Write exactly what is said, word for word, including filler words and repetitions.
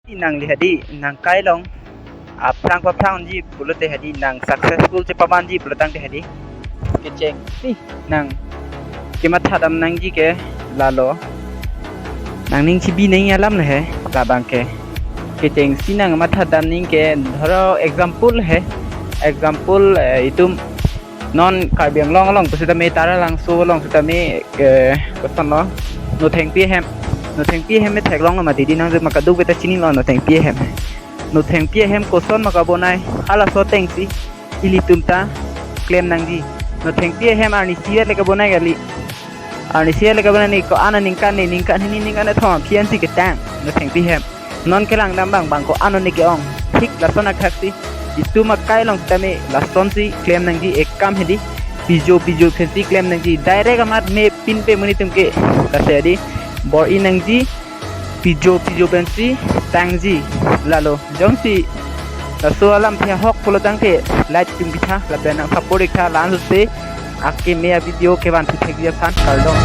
Nangli hadi nangkai along aphrang paphrangji pulote hadi nang successful chepamanji pulotangte hadi kechengsi nang kematha dam nangji ke lalo. Nangning chibi nangji alam le he, labang ke. Kechengsi nang matha dam nangji ke, dhoro example he. Example, eh, itum non Karbi Anglong along pusitame Taralangso along sitame, eh, kosonlo, Nothengpi ahem. Nothengpi ahem me theklonglo mati, di nang jema kadokave ta chinilo Nothengpi ahem. Nothengpi ahem koson ma kabonai, halaso atengsi ilitum ta klem nangji. Nothengpi ahem arnisi vet le kabonai kali. Arnisi vet le kabonai, ne ko-an aningkan, ne ningkan hini, ningkan kethom aphi ansi ketang Nothengpi ahem. Non kelang dam abang, bang ko-an ne ke-ong. Thik lason athaksi itum akai along sitame lasonsi klem nangji, ekam hedi pijo pijo pensi klem nangji. Direct amat mepinpe monit atum ke. Lasi hedi bor-i nangji, pijo pijo pensi tangji. Lalo jongsi laso alam aphi ahok pulotangte like tum pitha lapen nang support iktha, la-an sose akeme avideo kevan thu thekji aphan, kardom.